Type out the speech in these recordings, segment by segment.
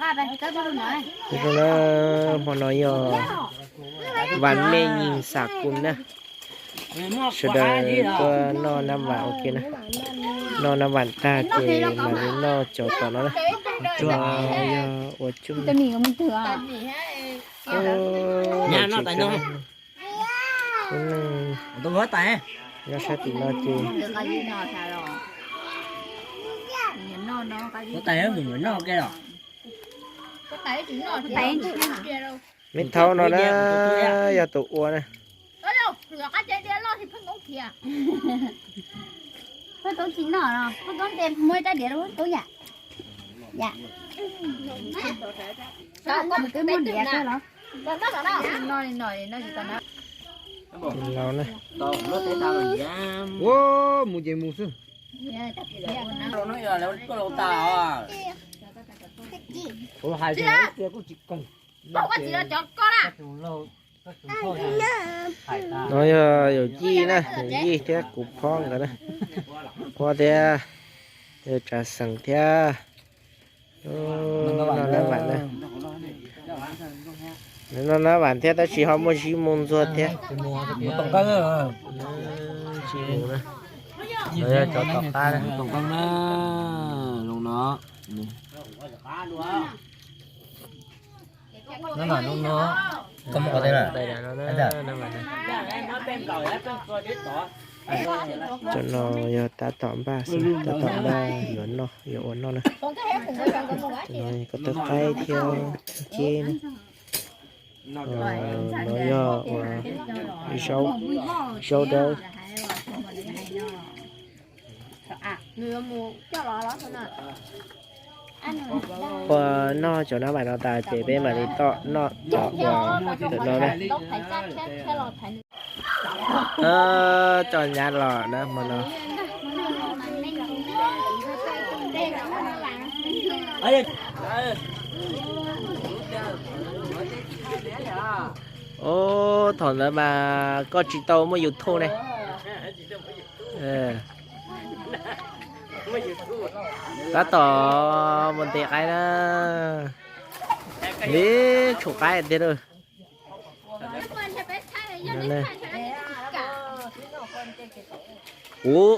Zoo na, hmo no yog vas mej nyim xam kus na. Sawv daws tuaj noj nab vam ua ke na. Noj nab vam tag ces mam li noj cov tom no na. Yog ua cub, lub neej nyob sab tim no ces me thaub no na, yog tus ua na. Phauj Toob tsis noj los Phauj Toob ces muaj ib rab diav rau Phauj Toob yam. Yam. Koj mus twb muaj diav kawg los? Laus na. Ua mus ces mus xwb. No yog yawm yij na, yawm yij thiab kuv phob nkawd na. Phob thiab, yawg Tsav Xeem thiab. Noj nab vam na. Noj nab vam thiab tab sis ho muaj zib muaj ntxuag thiab. Tsis mus na. Cov tom qab na. Cov no yog tab tom npaj xwb, tab tom npaj yuav noj yuav ua noj na. Cov no yog ko taw qaib thiab nceb na. No yog ua zaub, zaub dawb. Ua noj cov nab vam no tas ces peb mam li tom noj cov uas ntawm no na. Cov nyab los na hmo no. Ub, thaum ntawd mas koj tsis tau muaj YouTube ne. Tab tom mus ntes qaib na. Ib tshuav qaib tiag lauj. Ub,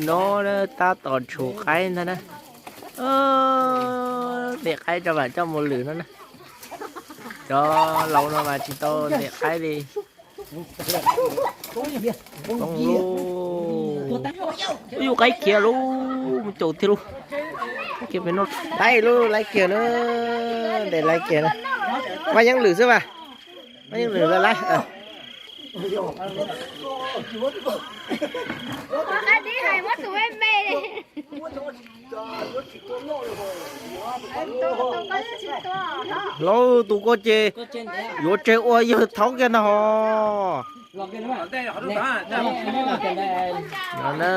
no tab tom tshuav qaib ntag na. Ntes qaib tso mam coj mus lwm no na. Cov laus no mas tsis tau ntes qaib li. Poob lauj. Yus qaib khiav lauj, mus caum thiab lauj. Laib lauj, laib kiag na. Ntes laib kiag na. Mas yeej lwm xwb mas. Mas yeej lwm lawm laib. Lauj, tus ko ces yuav tseg ua yawg thaub kiag ntag hos. No na,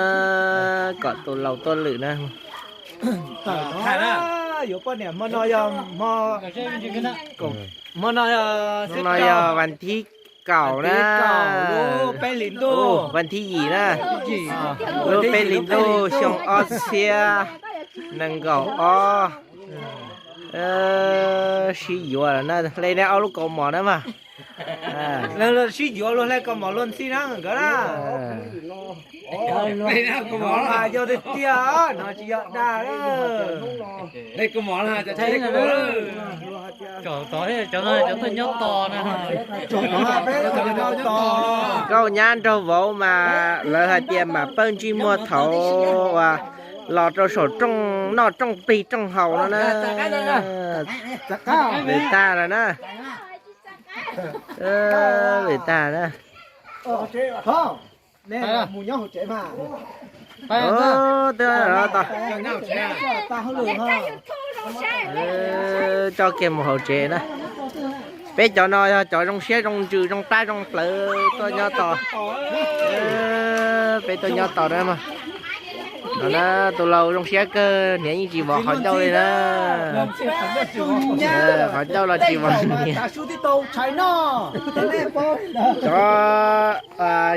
kom tus laus tuaj lwm na. Yuav poj niam hmo no yog hmo, hmo no yog vas thib kaum na, vas thib yim na, lub peb hlis ntuj xyoo ob txhiab nees nkaum ob. Sib yuav lawm na, hle nej ob lub kaus mom na mas. Sib yuav luag hle kaus mom luag ntxhi na nkawd na. Yog tiag tiag no tsis yog dag. Nkauj nyab nraug vauv mas lawv hais tias mam pawg ntsej muag thaum uas los rau saum rooj noj rooj plig rooj haus no na. Vim tag lawm na. Vim tag na. Twb tso kiag mus hauv tsev na. Peb cov no yog cov zoo siab zoo ntsws zoo plab zoo plawv tuaj nyob tos. Peb tuaj nyob tos na mog. No na, tus laus zoo siab kawg, niam yeej tsis vov qhov ncauj li na. Qhov ncauj los tsis vov niam. Cov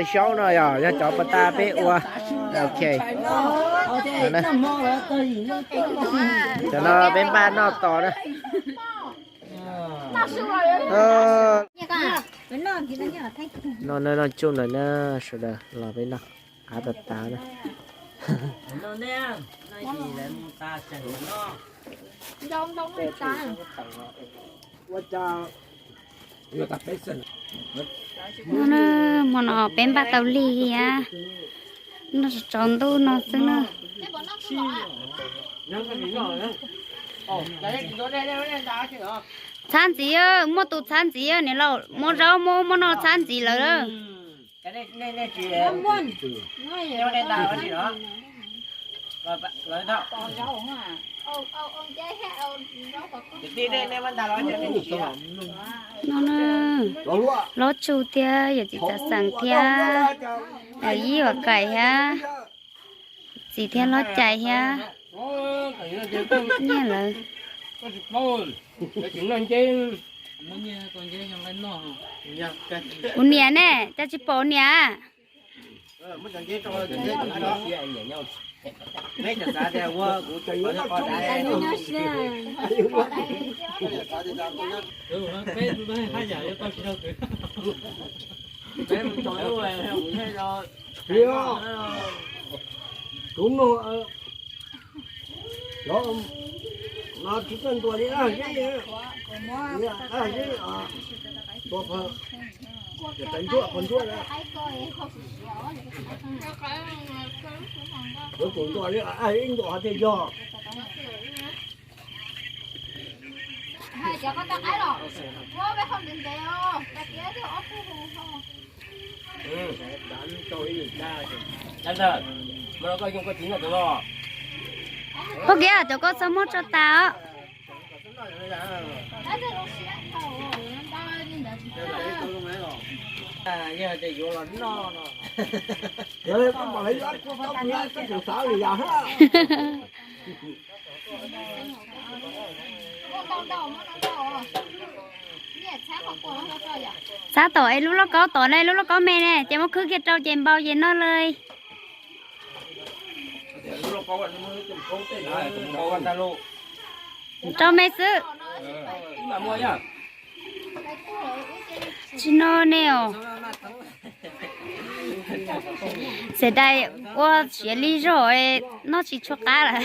xyaub no yog, yog cov pas tas peb ua. Ok. Cov no peb npaj noj tos na. No, no, no tsuj ntawm na, sawv daws los peb noj. Qab tas tas na. Hmo no peb npaj tau lig thiab, noj tsaus ntuj no xwb na. Txhab ntxiv, muaj tus txhab ntxiv, niam laus muab zaub muab muab noj txhab ntxiv lawm. No na, hlob tsuj thiab yawm txiv Txav Xeem thiab, yawm yij Vam Kaim thiab, txiv thiab hlob Cai thiab, nyiaj lawv. Kuv niam ne, cas tsis pom niam? Kuv mloog, no tsis txawj ntuas li dab zeb, dab zeb, tua phaw, ntsuab phaw ntsuab na. Yuav tsum ntuas li dab zeb ntuas hov tiag yog. Ua kiag cov koj txhob muab tso tas os. Txhab tom es lub lauj kaub tom ne, lub lauj kaub me ne, ces muab khwb kiag rau ces npau ces noj li. Rau me xwb. Tsis noj ne os. Xav dai ua siav li zog, noj tsis tshua qab lawm.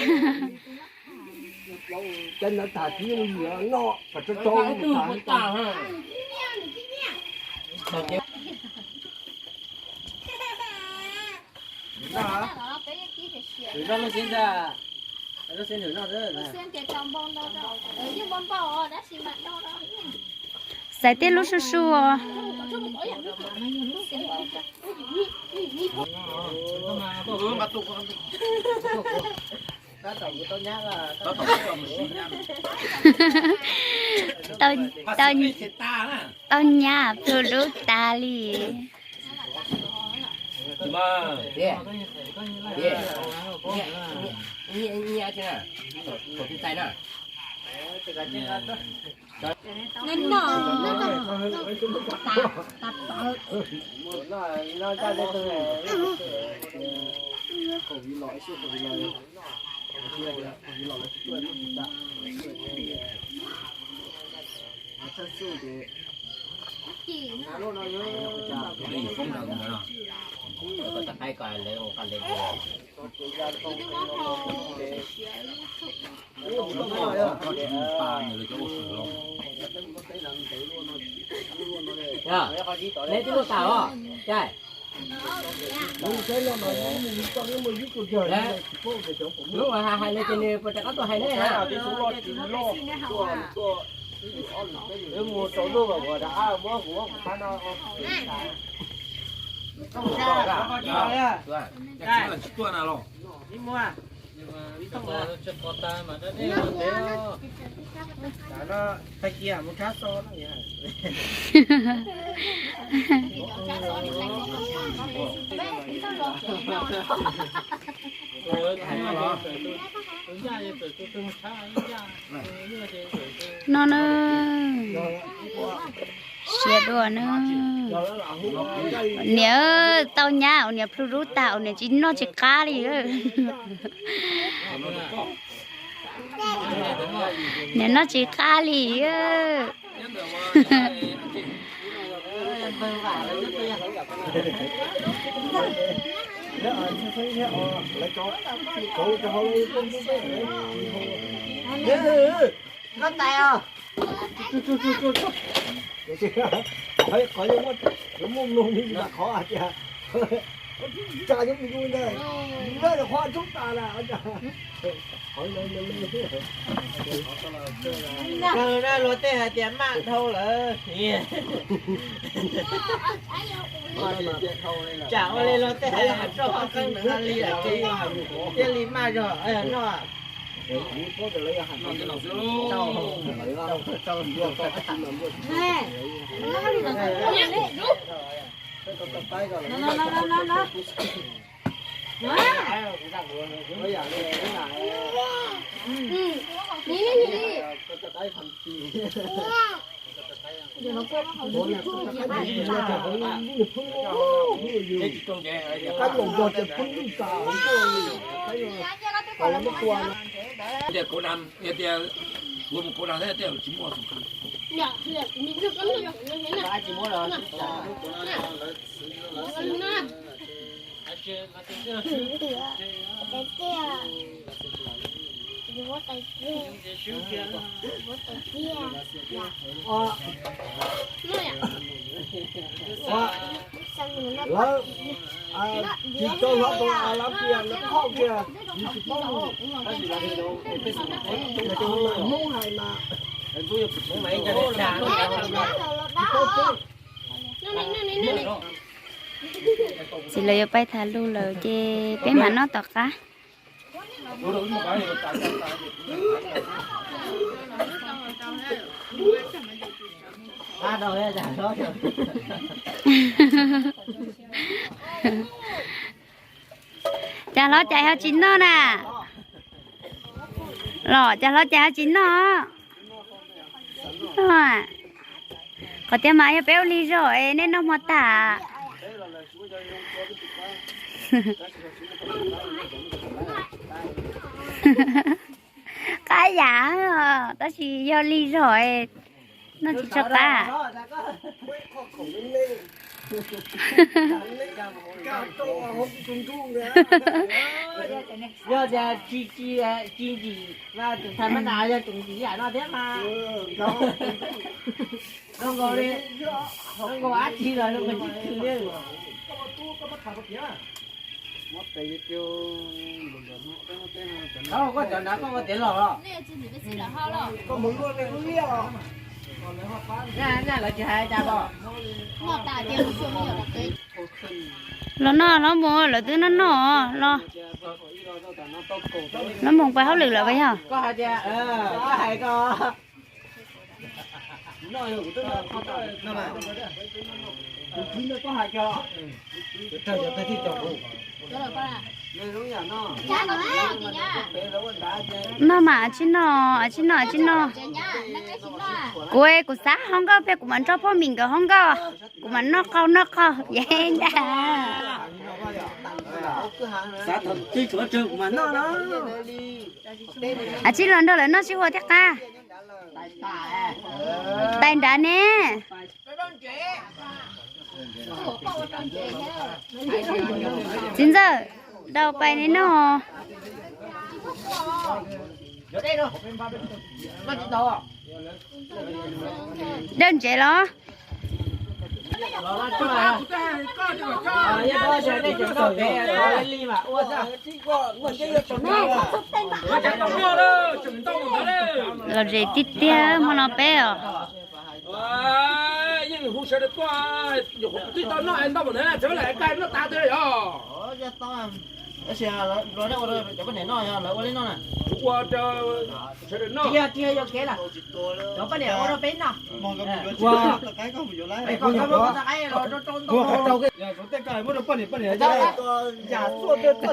Xaiv tej lub su su os. Tau, tau nyab plhu lub tas li. Nej twb lub tas os, Cai. Lub uas hais li ces nws puas rov qab tuaj hais nej na? No na, siav dua na. Niam tau nyab, niam plhu dub tas, niam tsis noj tsis qab li. Niam noj tsis qab li. Qhov tais os. Qhov muaj mloog li qhov hais tias tsa nyob mus ntag, qhov tub tas na. Luag tej hais tias maj dhau lawm. Tsam ua li luag tej hais tso qhov qeej nws ha li lawm, thiaj li maj zog noj. Tias kuv nam, tias kuv nam thiab tias tsis muaj. Lawv tsis tau hlob tus a lab tias lawv khoj kiag, tsis paub, Hmoob hais mas. Txiv lawv yuav pais tham lus lawm ces peb mam noj tom qab. Cas hlob cas ho tsis noj na? Los cas hlob cas ho tsis noj? Qhov tias mas yog peb ua lig zog es nej noj hmo tag. Qab yam, tab sis yog lig zog noj tsis tshua qab. Yog tias tsis, tsis ntxim mas tus ntxhais mab nas yog tus ntxim yam no thiab mas. Zoo nkaus li, zoo nkaus dab tsi los zoo nkaus tsis tshwm li. Koj cov nrad koj ua tiav los los? Nyaj lawv tsis hais cas los? Los noj los mus, lawv twb noj noj los. Los mus pais hauj lwm lawm yog? Koj hais tias, koj hais koj. Noj mas, tsis noj, tsis noj, tsis noj. Kuv, kuv xav hoob nkauj peb, kuv mam nrog phauj Mim nkawd hoob nkauj, kuv mam noj qau noj qau yeej ntag. Tsis los nrog lawv noj sib hua thiab qab. Tais nrad ne. Txiv ntxawm, dau pais ne no. Dawj ntsev los? Los zem tiag tiag hmo no peb os. Yeej hu sawv daws tuaj, twb tau noj ntau npaum ntawd, txawm lawm koj noj tas tag yog. Ua rau sawv daws noj. Tsis yog, tsis yog yuam kev lawm. Cov poj niam ua rau peb noj.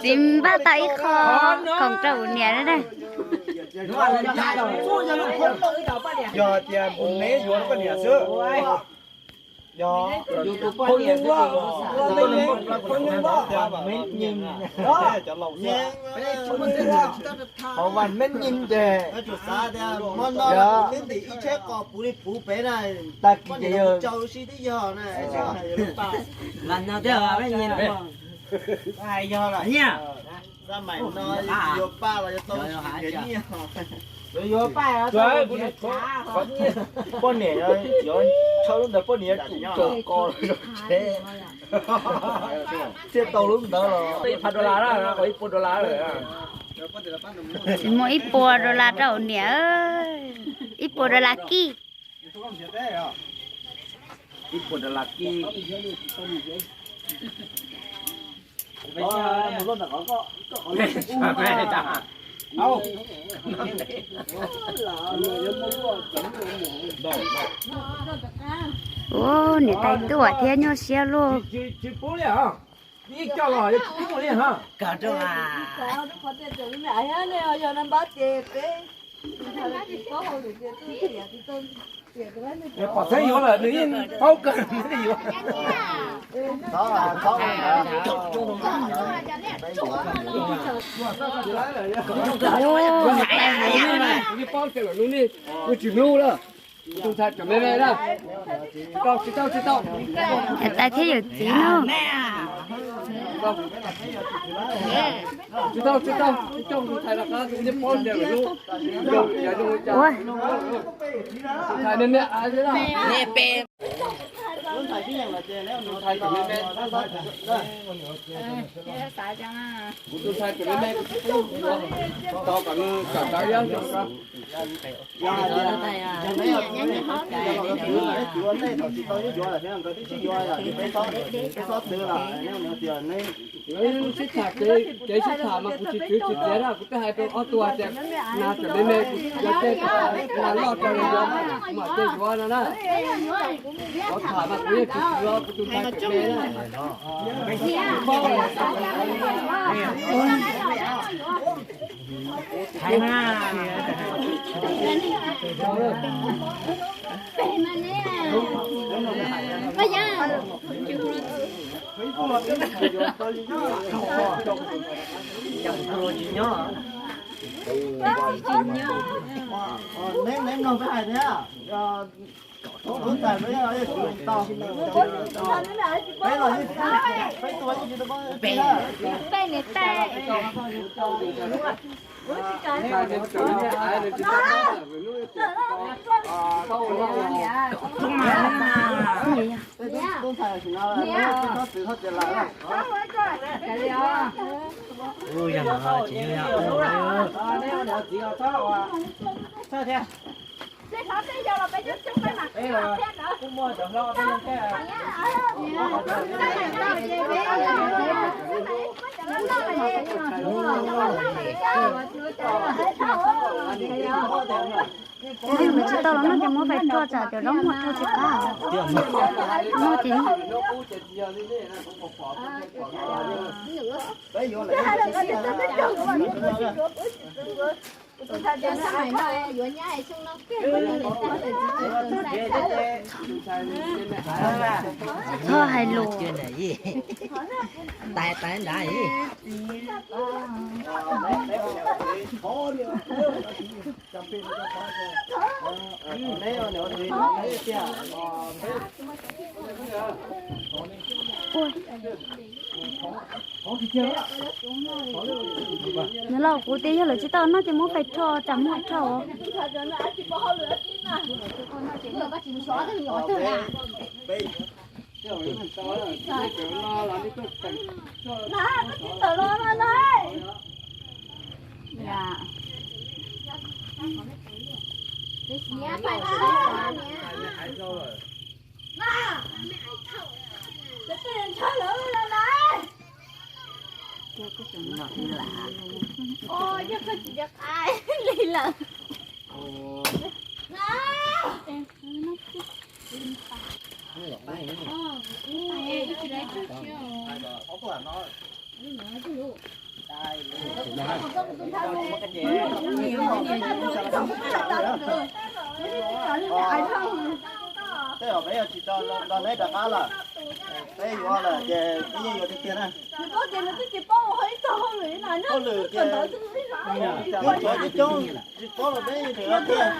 Txiv npaj tau ib qho khoom rau kuv niam na. Yog tias kuv neb yuav poj niam xwb. Yog, yus tus poj niam xwb, poj niam, poj niam, hauv Vaj Meeb Nyim ces, yog, tag kis ces yog, poj niam, yog thaum lub ntawd poj niam yuav tsum tso ko los tsev, thiaj tau lub ntawd los ib phav dollar na, ib puas dollar lawm. Tsis muaj ib puas dollar rau niam, ib puas dollar kib. Ib puas dollar kib. Ua, niam tais tuaj thiab nyuaj siab luaj. Ib co los yuav tsis muaj li ha. Kawg rau a. Pom txheeb yuav lawm nws yeej paub kawg yuav. Kuv yeej paub tias lawm lub nej, kuv tsis hlub lawm. Kuv tus ntxhais tseem me me na. Tsis tau, tsis tau, tsis tau. Niam tais thiab yawm txiv no. Tsis tau, tsis tau, tsis coj tus ntxhais rov qab, kuv yeej paub tias lawm lub. Ua, tus ntxhais me me. Kuv tus ntxhais tseem me me, kuv tsis pub tos kom nws kawm ntawv. Sib tham, kev sib tham mas kuv tsis txwv tsis txiav na, kuv twb hais rau ob tug hais tias nas tseem me me, kuv yog tej nas loj rau yuav, mam coj yuav no na. Kuv tham mas kuv yeej tsis txwv, kuv tus ntxhais tseem me na. Neb mloog peb hais thiab. Neb yuav tsis tau los noj ces muab fais rho tsam cov zaub muag rho tsis qab. Noj ces txhob hais lus. Nws los kuv tias yog lawv tsis tau noj ces muab fais rho tsam muag rho. Ua, yog koj tsis nco qab li lawm. Tej zaum peb yuav tsis tau nrog neb rov qab lawm, peb yuav lawm ces peb yeej yuav tiag tiag na. Hauj lwm ces coob coob, tsis paub los peb yeej tiag.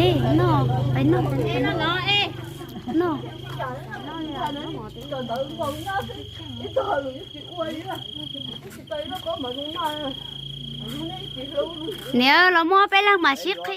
Ej, noj, peb noj, noj. Niam, los muab peb leeg mam sib qhia.